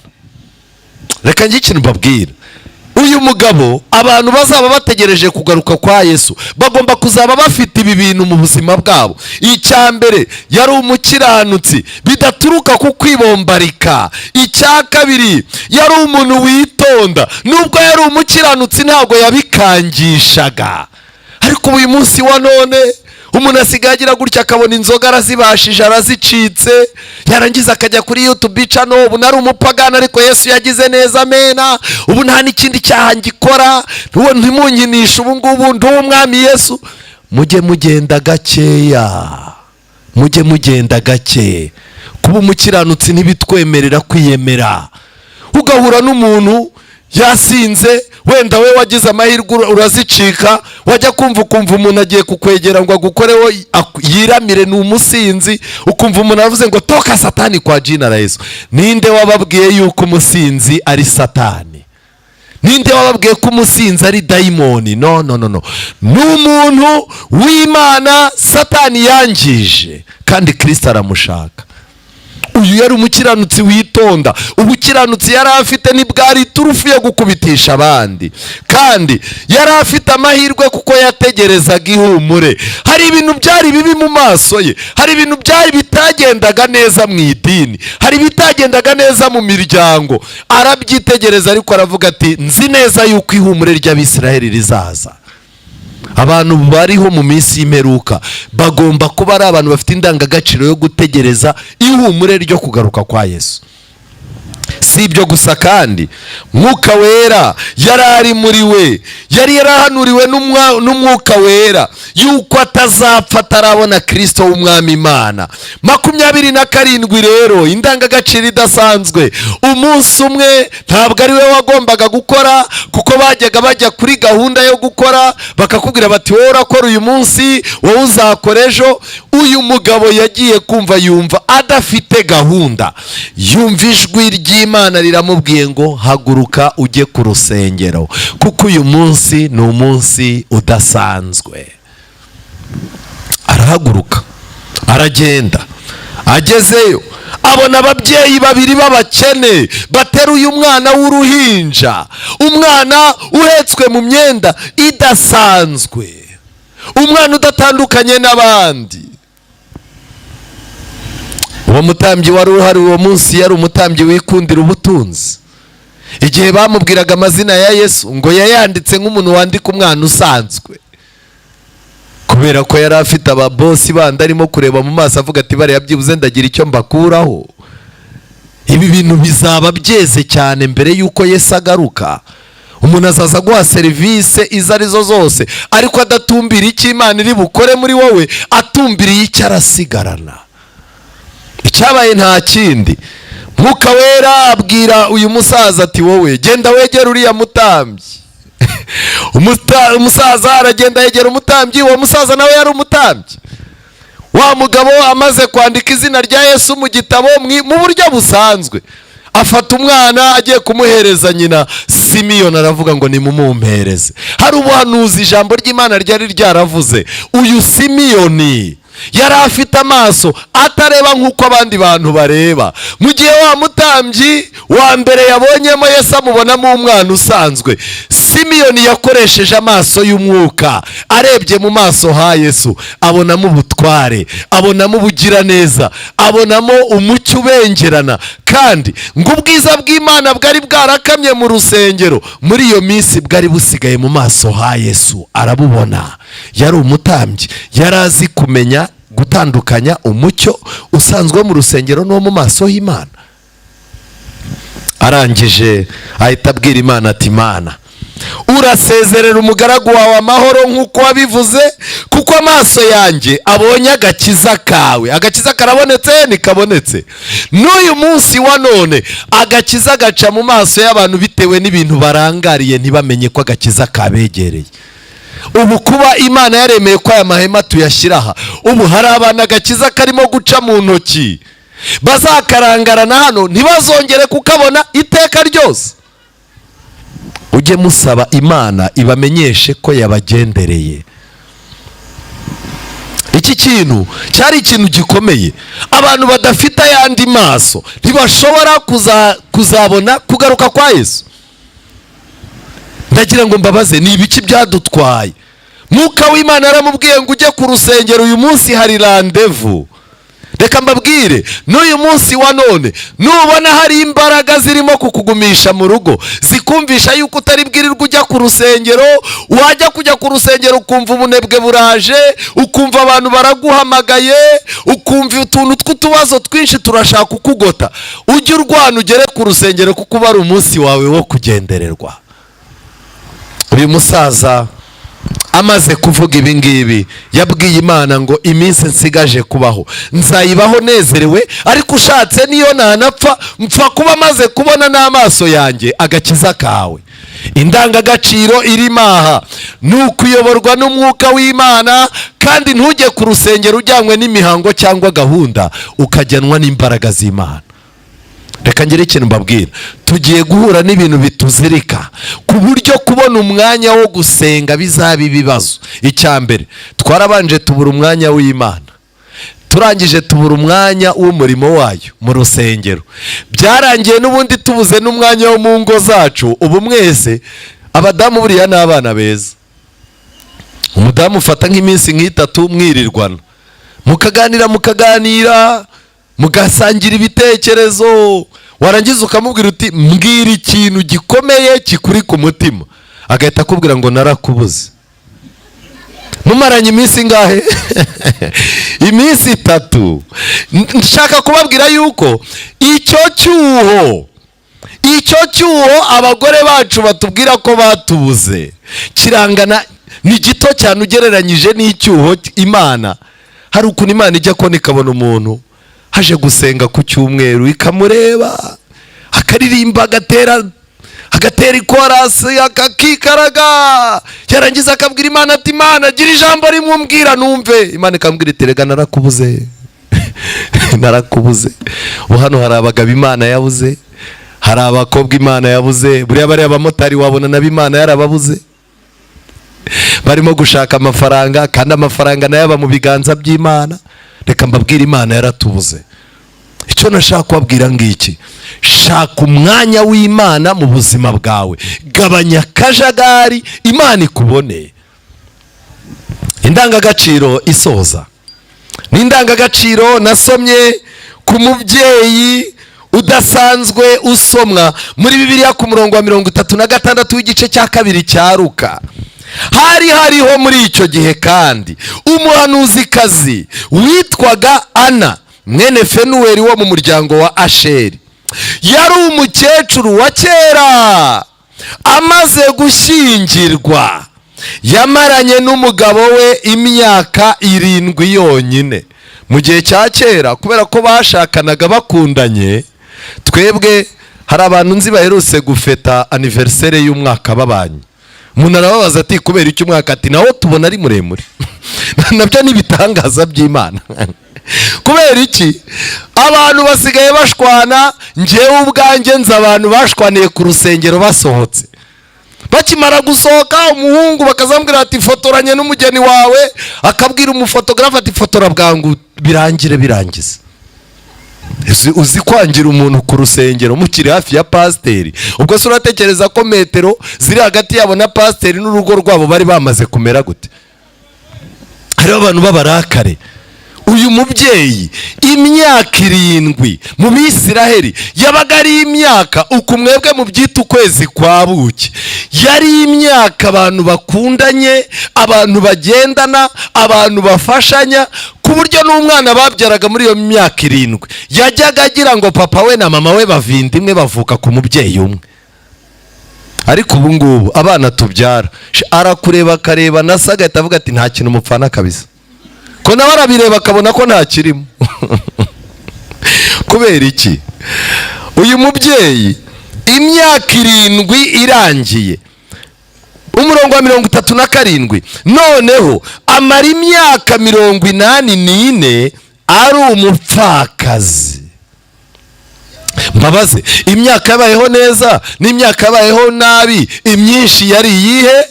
Reka njye ikintu mbabwira: uyu mugabo, abantu bazaba bategereje kugaruka kwa Yesu bagomba kuzaba bafite ibi bintu mu buzima bwabo. Icya mbere, yari umukiranutsi bidaturuka ku kwibombarika. Icya kabiri, yari umuntu witonda. Nubwo yari umukiranutsi, ntabwo yabikangishaga. Ariko uyu munsi wa none umuntu asigaye agira gutya akabona inzoga arazibashije, arazicitse, yarangiza akajya kuri YouTube channel: "Ubu nari umupagani, ariko Yesu yagize neza, amena. Ubu nta n'ikindi cyaha ngikora, ntimunkinishe, ubu ngubu ndi uw'Umwami Yesu." Mujye mugenda gakeya, mujye mugenda gake. Kuba umukiranutsi ntibitwemerera kwiyemera. Ugahura n'umuntu yasinze, wenda we wagize amahirwe urazicika, wajya kumva ukumva umuntu agiye kukwegera ngo agukoreho, yiramire, ni umusinzi, ukumva umuntu aravuze ngo: "Toka Satani kwa jina la Yesu." Ninde wababwiye yuko umusinzi ari Satani? Ninde wababwiye ko umusinzi ari dayimoni? No, no, no, no, ni umuntu w'Imana Satani yangije, kandi Kirisita aramushaka. Uyu yari umukiranutsi witonda. Ubukiranutsi yari afite ntibwari iturufu yo gukubitisha abandi, kandi yari afite amahirwe kuko yategerezaga ihumure. Hari ibintu byari bibi mu maso ye, hari ibintu byari bitagendaga neza mu idini, hari ibitagendaga neza mu miryango. Arabyitegereza, ariko aravuga ati: "Nzi neza yuko ihumure ry'Abisiraheli rizaza." Abantu bariho mu minsi y'imperuka bagomba kuba ari abantu bafite indangagaciro yo gutegereza ihumure ryo kugaruka kwa Yesu. Si ibyo gusa kandi, Mwuka Wera yari ari muri we. Yari yarahanuriwe n'Umwuka Wera yuko atazapfa atarabona Kirisito w'Umwami Imana. 27 rero, indangagaciro idasanzwe. Umunsi umwe ntabwo ari we wagombaga gukora, kuko bajyaga bajya kuri gahunda yo gukora, bakakubwira bati: "Wowe urakora uyu munsi, wowe uzakora ejo." Uyu mugabo yagiye kumva yumva adafite gahunda, yumva ijwi ry'Imana riramubwiye ngo: "Haguruka ujye ku rusengero, kuko uyu munsi ni umunsi udasanzwe." Arahaguruka, aragenda. Agezeyo abona ababyeyi babiri b'abakene bateruye umwana w'uruhinja, umwana uhetswe mu myenda idasanzwe, umwana udatandukanye n'abandi. Uwo mutambyi wari uhari uwo munsi yari umutambyi wikundira ubutunzi. Igihe bamubwiraga amazina ya Yesu, ngo yayanditse nk'umuntu wandika umwana usanzwe, kubera ko yari afite ababosi bandi arimo kureba mu maso, avuga ati: "Bariya byibuze ndagira icyo mbakuraho. Ibi bintu bizaba byeze cyane mbere y'uko Yesu agaruka." Umuntu azaza guha serivisi izo arizo zose, ariko adatumbira icyo Imana iri bukore muri wowe, atumbiriye icyo arasigarana. Icyabaye nta kindi, Mwuka Wera abwira uyu musaza ati: "Wowe genda wegere uriya mutambyi." Umusaza aragenda yegera umutambyi. Uwo musaza nawe yari umutambyi. Wa mugabo amaze kwandika izina rya Yesu mu gitabo mu buryo busanzwe, afata umwana agiye kumuhereza nyina. Simiyoni aravuga ngo: "Nimumumpereze." Hari ubuhanuzi ijambo ry'Imana ryari ryaravuze. Uyu Simiyoni yari afite amaso atareba nk'uko abandi bantu bareba. Mu gihe wa mutambyi wa mbere yabonyemo Yesu amubonamo umwana usanzwe, Simiyoni yakoresheje amaso y'umwuka. Arebye mu maso ha Yesu abonamo ubutware, abonamo ubugiraneza, abonamo umucyo ubengerana. Kandi ngo ubwiza bw'Imana bwari bwarakamye mu rusengero muri iyo minsi bwari busigaye mu maso ha Yesu, arabubona. Yari umutambyi, yari azi kumenya gutandukanya umucyo usanzwe wo mu rusengero n'uwo mu maso y'Imana. Arangije ahita abwira Imana ati: "Imana, urasezerera umugaragu wawe amahoro nk'uko wabivuze, kuko amaso yanjye abonye agakiza kawe." Agakiza karabonetse? Ntikabonetse. N'uyu munsi wa none agakiza gaca mu maso y'abantu bitewe n'ibintu barangariye, ntibamenye ko agakiza kabegereye. Ubu kuba Imana yaremeye ko aya mahema tuyashyira aha, ubu hari abantu agakiza karimo guca mu ntoki, bazakarangarana hano ntibazongere kukabona iteka ryose. Ujye musaba Imana ibamenyeshe ko yabagendereye. Iki kintu cyari ikintu gikomeye. Abantu badafite ayandi maso ntibashobora kuzabona kugaruka kwa Yesu. Ndagira ngo mbabaze: ni ibiki byadutwaye? Mwuka w'Imana yaramubwiye ngo: "Ujye ku rusengero, uyu munsi hari rendez-vous." Reka mbabwire, n'uyu munsi wa none nubona hari imbaraga zirimo kukugumisha mu rugo, zikumvisha yuko utari bwirirwe ujya ku rusengero, wajya kujya ku rusengero ukumva ubunebwe buraje, ukumva abantu baraguhamagaye, ukumva utuntu tw'utubazo twinshi turashaka kukugota, ujye urwana ugere ku rusengero, kuko uba ari umunsi wawe wo kugendererwa. Uyu musaza amaze kuvuga ibi ngibi, yabwiye Imana ngo: "Iminsi nsigaje kubaho nzayibaho nezerewe, ariko ushatse niyo nanapfa mpfa kuba maze kubona n'amaso yanjye agakiza kawe." Indangagaciro irimo aha ni ukuyoborwa n'Umwuka w'Imana, kandi ntujye ku rusengero ujyanywe n'imihango cyangwa gahunda, ukajyanwa n'imbaraga z'Imana. Reka ngire ikintu mbabwira: tugiye guhura n'ibintu bituzirika ku buryo kubona umwanya wo gusenga bizaba ibibazo. Icya mbere, twarabanje tubura umwanya w'Imana. Turangije tubura umwanya w'umurimo wayo mu rusengero. Byarangiye n'ubundi tubuze n'umwanya wo mu ngo zacu. Ubu mwese abadamu buriya n'abana beza, umudamu ufata nk'iminsi nk'itatu mwirirwana, mukaganira, mukaganira, mugasangira ibitekerezo, warangiza ukamubwira uti: "Mbwira ikintu gikomeye kikuri ku mutima." Agahita akubwira ngo: "Narakubuze." Mumaranye iminsi ingahe? Iminsi 3. Nshaka kubabwira yuko icyo cyuho abagore bacu batubwira ko batubuze kirangana, ni gito cyane ugereranyije n'icyuho Imana. Hari ukuntu Imana ijya kubona ikabona umuntu haje gusenga ku cyumweru, ikamureba akaririmba, agatera ikorasi, akakikaraga, yarangiza akabwira Imana ati: "Imana, gira ijambo rimwe umbwira numve." Imana ikambwira iti: "Rega narakubuze, narakubuze." Ubu hano hari abagabo Imana yabuze, hari abakobwa Imana yabuze. Buriya bariya abamotari wabona nabo Imana yarababuze, barimo gushaka amafaranga, kandi amafaranga nayo aba mu biganza by'Imana. Reka mbabwire, Imana yaratubuze. Icyo nashaka kubabwira ngiki: shaka umwanya w'Imana mu buzima bwawe, gabanya akajagari, Imana ikubone. Indangagaciro isoza ni indangagaciro nasomye ku mubyeyi udasanzwe, usomwa muri Bibiliya ku murongo wa 36 w'igice cya 2 cya Ruka. Hari hariho muri icyo gihe kandi umuhanuzikazi witwaga Ana, mwene Fenuweli wo mu muryango wa Asheri. Yari umukecuru wa kera, amaze gushyingirwa. Yamaranye n'umugabo we imyaka 7 yonyine. Mu gihe cya kera, kubera ko bashakanaga bakundanye, twebwe hari abantu nzi baherutse gufeta anniversaire y'umwaka babanye. Umuntu arababaza ati: "Kubera icyo umwaka?" Ati: "Nawo tubona ari muremure." Nabyo ni ibitangaza by'Imana. Kubera iki abantu basigaye bashwana? Ngewe ubwanjye nzi abantu bashwaniye ku rusengero basohotse. Bakimara gusohoka, umuhungu bakazambwira ati: "Fotoranye n'umugeni wawe." Akabwira umufotogarafe ati: "Fotora bwangu birangire, birangize." Uzi kwangira umuntu ku rusengero mukiri hafi ya pasiteri? Ubwo se uratekereza ko metero ziri hagati yabo na pasiteri n'urugo rwabo bari bamaze kumera gute? Hariho abantu b'abarakare. Uyu mubyeyi, imyaka 7 mu Bisiraheli yabaga ari imyaka uku mwebwe mu byita ukwezi kwa buki. Yari imyaka abantu bakundanye, abantu bagendana, abantu bafashanya, ku buryo n'umwana babyaraga muri iyo myaka 7 yajyaga agira ngo papa we na mama we bavinda imwe, bavuka ku mubyeyi umwe. Ariko ubu ngubu abana tubyara, arakureba akareba na se, agahita avuga ati: "Nta kintu mupfana kabisa." Ko nawe arabireba akabona ko nta kirimo. Kubera iki? Uyu mubyeyi imyaka 7 irangiye, umurongo wa 37, noneho amara imyaka 84 ari umupfakazi. Mbabaze, imyaka yabayeho neza n'imyaka yabayeho nabi, imyinshi yari iyihe?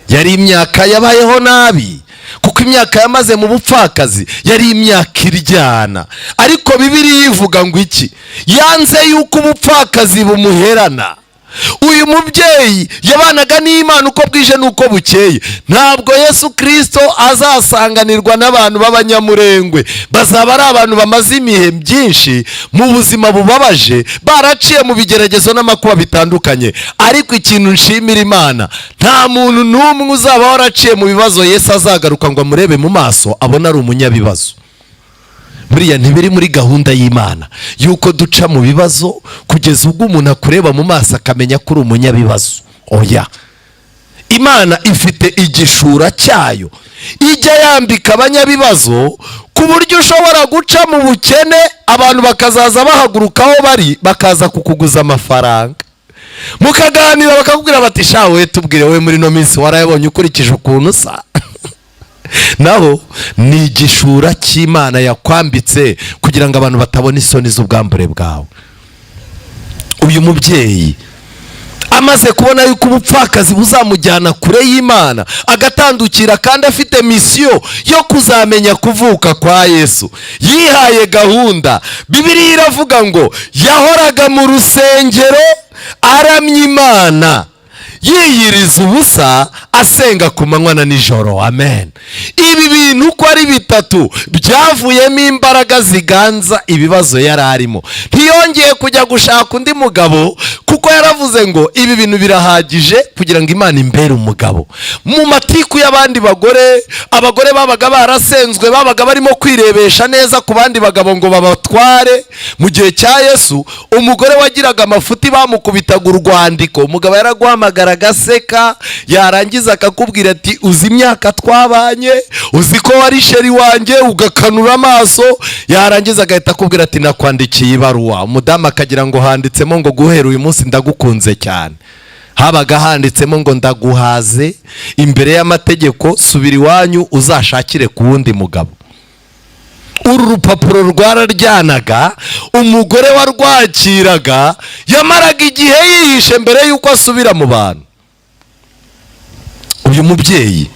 Yari imyaka yabayeho nabi, kuko imyaka yamaze mu bupfakazi yari imyaka iryana. Ariko Bibiliya ivuga ngo iki? Yanze yuko ubupfakazi bumuherana. Uyu mubyeyi yabanaga n'Imana uko bwije n'uko bukeye. Ntabwo Yesu Kirisito azasanganirwa n'abantu b'abanyamurengwe. Bazaba ari abantu bamaze ibihe byinshi mu buzima bubabaje, baraciye mu bigeragezo n'amakuba bitandukanye. Ariko ikintu nshimira Imana, nta muntu n'umwe uzaba waraciye mu bibazo Yesu azagaruka ngo amurebe mu maso abone ari umunyabibazo. Buriya ntibiri muri gahunda y'Imana yuko duca mu bibazo kugeza ubwo umuntu akureba mu maso akamenya ko uri umunyabibazo. Oya, Imana ifite igishura cyayo ijya yambika abanyabibazo, ku buryo ushobora guca mu bukene, abantu bakazaza bahaguruka aho bari bakaza kukuguza amafaranga, mukaganira, bakakubwira bati: "Sha we, tubwire we, muri ino minsi warayabonye ukurikije ukuntu usa?" Naho ni igishura cy'Imana yakwambitse kugira ngo abantu batabona isoni z'ubwambure bwawe. Uyu mubyeyi amaze imyaka 84 Amaze kubona yuko ubupfakazi buzamujyana kure y'Imana, agatandukira, kandi afite mission yo kuzamenya kuvuka kwa Yesu, yihaye gahunda. Bibiliya iravuga ngo yahoraga mu rusengero aramya Imana, yiyiriza ubusa, asenga ku manywa na nijoro. Amen. Ibi bintu uko ari bitatu byavuyemo imbaraga ziganza ibibazo yari arimo. Ntiyongeye kujya gushaka undi mugabo, kuko yaravuze ngo ibi bintu birahagije kugira ngo Imana imbere umugabo. Mu matiku y'abandi bagore, abagore babaga barasenzwe, babaga barimo kwirebesha neza ku bandi bagabo ngo babatware. Mu gihe cya Yesu, umugore wagiraga amafuti bamukubitaga urwandiko. Umugabo yaraguhamagara agaseka, yarangiza akakubwira ati: "Uzi imyaka twabanye? Uzi ko wari chéri wanjye?" Ugakanura amaso, yarangiza agahita akubwira ati: "Nakwandikiye ibaruwa." Umudamu akagira ngo handitsemo ngo "Guhera uyu munsi ndagukunze cyane." Habaga handitsemo ngo "Ndaguhaze imbere y'amategeko, subira iwanyu uzashakire ku wundi mugabo." Uru rupapuro rwararyanaga. Umugore warwakiraga yamaraga igihe yihishe mbere y'uko asubira mu bantu. Uyu mubyeyi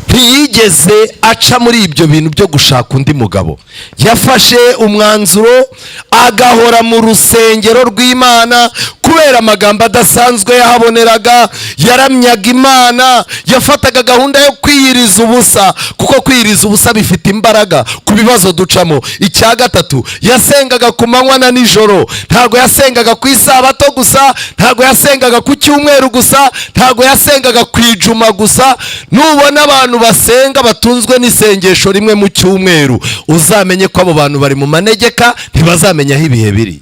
ntiyigeze aca muri ibyo bintu byo gushaka undi mugabo. Yafashe umwanzuro, agahora mu rusengero rw'Imana kubera amagambo adasanzwe yahaboneraga. Yaramyaga Imana, yafataga gahunda yo kwiyiriza ubusa, kuko kwiyiriza ubusa bifite imbaraga ku bibazo ducamo. Icya gatatu, yasengaga ku manywa na nijoro. Ntabwo yasengaga ku Isabato gusa, ntabwo yasengaga ku cyumweru gusa, ntabwo yasengaga ku ijuma gusa. Nubona abantu basenga batunzwe n'isengesho rimwe mu cyumweru, uzamenye ko abo bantu bari mu manegeka, ntibazamenya aho ibihe biri.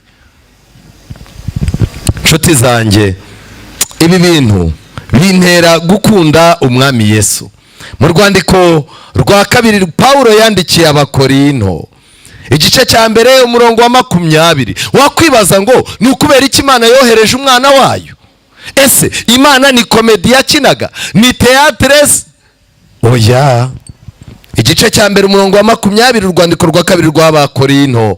Inshuti zanjye, ibi bintu bintera gukunda Umwami Yesu. Mu rwandiko rwa kabiri Pawulo yandikiye Abakorinto, igice cya mbere, umurongo wa 20, wakwibaza ngo ni ukubera iki Imana yohereje umwana wayo? Ese Imana ni comédie yakinaga? Ni théâtre se? Oya. Igice cya mbere, umurongo wa 20, urwandiko rwa kabiri rw'Abakorinto: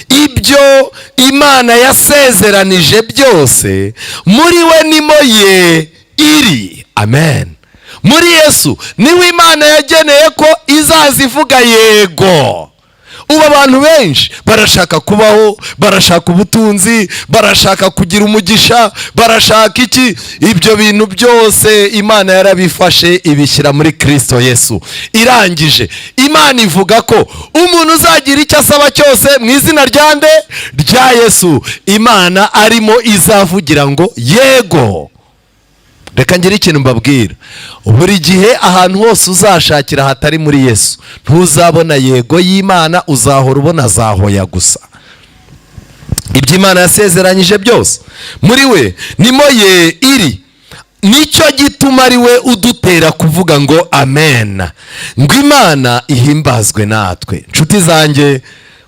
ibyo Imana yasezeranije byose, muri we nimo ye iri. Amen. Muri Yesu niwe Imana yageneye ko izaza ivuga yego. Ubu abantu benshi barashaka kubaho, barashaka ubutunzi, barashaka kugira umugisha, barashaka iki. Ibyo bintu byose Imana yarabifashe, ibishyira muri Kirisito Yesu. Irangije Imana ivuga ko umuntu uzagira icyo asaba cyose mu izina rya nde? Rya Yesu, Imana arimo izavugira ngo yego. Reka ngire ikintu mbabwira: buri gihe, ahantu hose uzashakira hatari muri Yesu, ntuzabona yego y'Imana, uzahora ubona zahoya gusa. Ibyo Imana yasezeranyije byose, muri we nimo ye iri. Nicyo gituma ari we udutera kuvuga ngo amen, ngo Imana ihimbazwe natwe. Inshuti zanjye,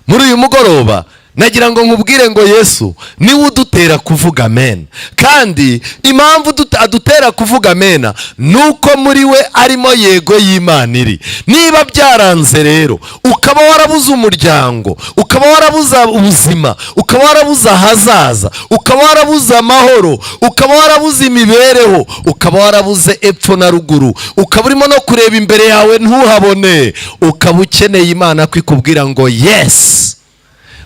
muri uyu mugoroba nagira ngo nkubwire ngo Yesu niwe udutera kuvuga amen. Kandi impamvu adutera kuvuga amen ni uko muri we arimo yego y'Imana iri. Niba byaranze rero, ukaba warabuze umuryango, ukaba warabuze ubuzima, ukaba warabuze ahazaza, ukaba warabuze amahoro, ukaba warabuze imibereho, ukaba warabuze epfo na ruguru, ukaba urimo no kureba imbere yawe ntuhabone, ukaba ukeneye Imana ko ikubwira ngo yes,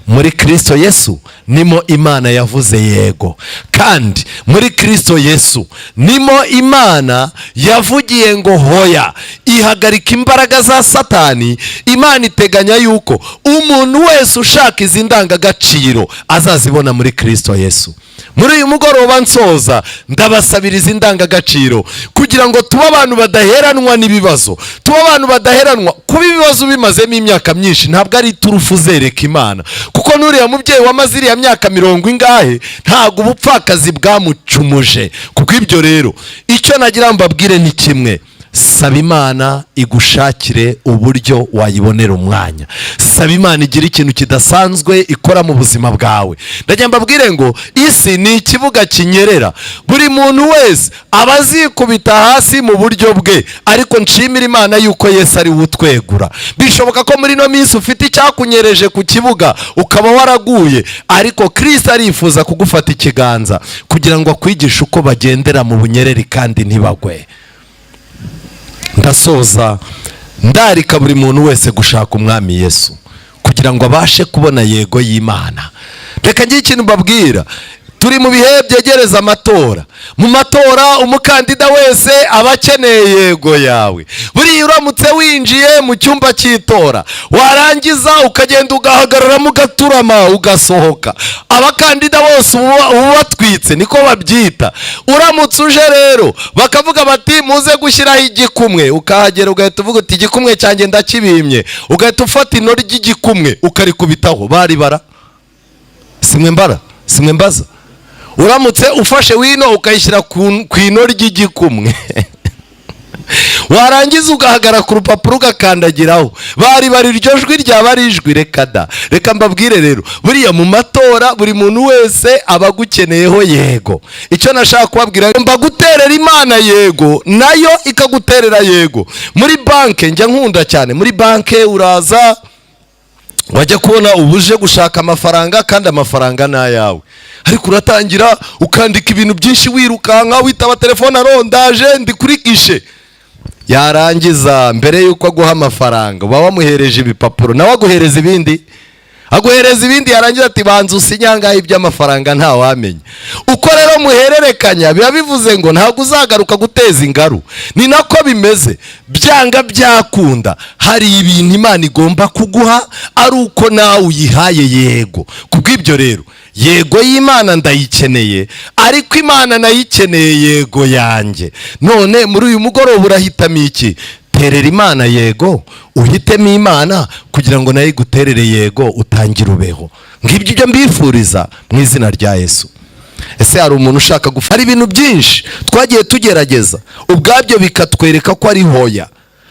muri Kirisito Yesu nimo Imana yavuze yego. Kandi muri Kirisito Yesu nimo Imana yavugiye ngo hoya, ihagarika imbaraga za Satani. Imana iteganya yuko umuntu wese ushaka izi ndangagaciro azazibona muri Kirisito Yesu. Muri uyu mugoroba nsoza, ndabasabira izi ndangagaciro kugira ngo tube abantu badaheranwa n'ibibazo, tube abantu badaheranwa. Kuba ibibazo bimazemo imyaka myinshi ntabwo ari iturufu uzereka Imana, kuko n'uriya mubyeyi wamaze iriya myaka mirongo ingahe, ntabwo ubupfakazi bwamucumuje. Kuko ibyo rero, icyo nagira ngo mbabwire ni kimwe: Saba Imana igushakire uburyo wayibonera umwanya. Saba Imana igira ikintu kidasanzwe ikora mu buzima bwawe. Ndagira mbabwire ngo isi ni ikibuga kinyerera, buri muntu wese aba azikubita hasi mu buryo bwe, ariko nshimira Imana yuko Yesu ari we utwegura. Bishoboka ko muri ino minsi ufite icyakunyereje ku kibuga ukaba waraguye, ariko Kirisito arifuza kugufata ikiganza kugira ngo akwigishe uko bagendera mu bunyereri kandi ntibagwe. Ndasoza ndarika buri muntu wese gushaka Umwami Yesu kugira ngo abashe kubona yego y'Imana. Reka ngire ikintu mbabwira. Turi mu bihe byegereza amatora. Mu matora umukandida wese aba akeneye yego yawe. Buriya uramutse winjiye mu cyumba cy'itora, warangiza ukagenda ugahagararamo ugaturama ugasohoka, abakandida bose uba ubatwitse, niko babyita. Uramutse uje rero bakavuga bati muze gushyiraho igikumwe, ukahagera ugahita uvuga uti igikumwe cyanjye ndakibimye, ugahita ufata ino ry'igikumwe ukarikubitaho, baribara simwe mbara simwe mbaza. Uramutse ufashe wino ukayishyira ku ino ry'igikumwe, warangiza ugahagarara ku rupapuro ugakandagiraho, bari bari iryo jwi ryaba ari ijwi? Reka da. Reka mbabwire rero, buriya mu matora buri muntu wese aba agukeneyeho yego. Icyo nashaka kubabwira, mba guterera Imana yego, nayo ikaguterera yego. Muri banke njya nkunda cyane, muri banke uraza wajya kubona ubuje gushaka amafaranga, kandi amafaranga ni ayawe, ariko uratangira ukandika ibintu byinshi, wirukanka, witaba telefone, arondaje ndi kuri guichet. Yarangiza, mbere y'uko aguha amafaranga uba wamuhereje ibipapuro, nawe aguhereza ibindi, aguhereza ibindi. Yarangiza ati banza usinye ahangaha, iby'amafaranga ntawamenya. Uko rero muhererekanya biba bivuze ngo ntabwo uzagaruka guteza ingaru. Ni nako bimeze, byanga byakunda hari ibintu Imana igomba kuguha ari uko nawe uyihaye yego. Kubw'ibyo rero, yego y'Imana ndayikeneye, ariko Imana nayikeneye yego yanjye. None muri uyu mugoroba urahitamo iki? Terera Imana yego, uhitemo Imana kugira ngo nayo iguterere yego, utangire ubeho. Ngibyo ibyo mbifuriza mu izina rya Yesu. Ese hari umuntu ushaka gufa? Hari ibintu byinshi twagiye tugerageza, ubwabyo bikatwereka ko ari hoya.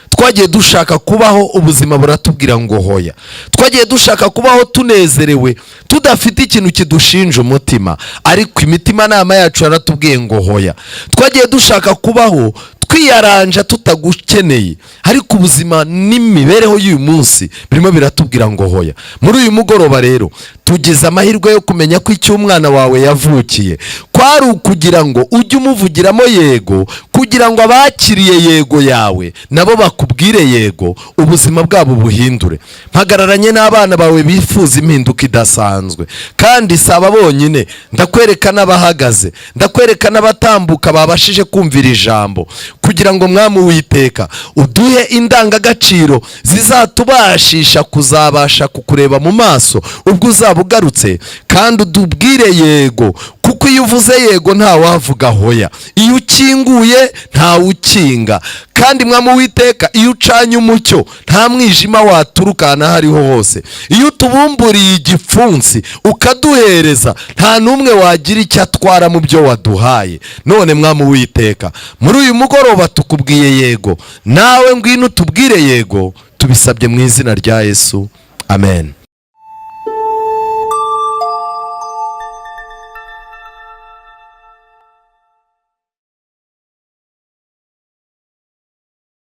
Twagiye dushaka kubaho, ubuzima buratubwira ngo hoya. Twagiye dushaka kubaho tunezerewe, tudafite ikintu kidushinja umutima, ariko imitimanama yacu yaratubwiye ngo hoya. Twagiye dushaka kubaho twiyaranja tutagukeneye, ariko ubuzima n'imibereho y'uyu munsi birimo biratubwira ngo hoya. Muri uyu mugoroba rero tugize amahirwe yo kumenya ko icyo umwana wawe yavukiye kwari ukugira ngo ujye umuvugiramo yego, kugira ngo abakiriye yego yawe nabo bakubwire yego, ubuzima bwabo buhindure. Mpagararanye n'abana bawe bifuza impinduka idasanzwe, kandi si aba bonyine. Ndakwereka n'abahagaze, ndakwereka n'abatambuka babashije kumvira ijambo, kugira ngo Mwami Uwiteka uduhe indangagaciro zizatubashisha kuzabasha kukureba mu maso ubwo uzaba ugarutse, kandi udubwire yego, kuko iyo uvuze yego ntawavuga hoya, iyo ukinguye ntawukinga, kandi Mwami Uwiteka, iyo ucanye umucyo nta mwijima waturuka ahantu aho ariho hose. Iyo utubumburiye igipfunsi ukaduhereza, nta n'umwe wagira icyo atwara mu byo waduhaye. None Mwami Uwiteka, muri uyu mugoroba tukubwiye yego, nawe ngwino utubwire yego. Tubisabye mu izina rya Yesu, amen.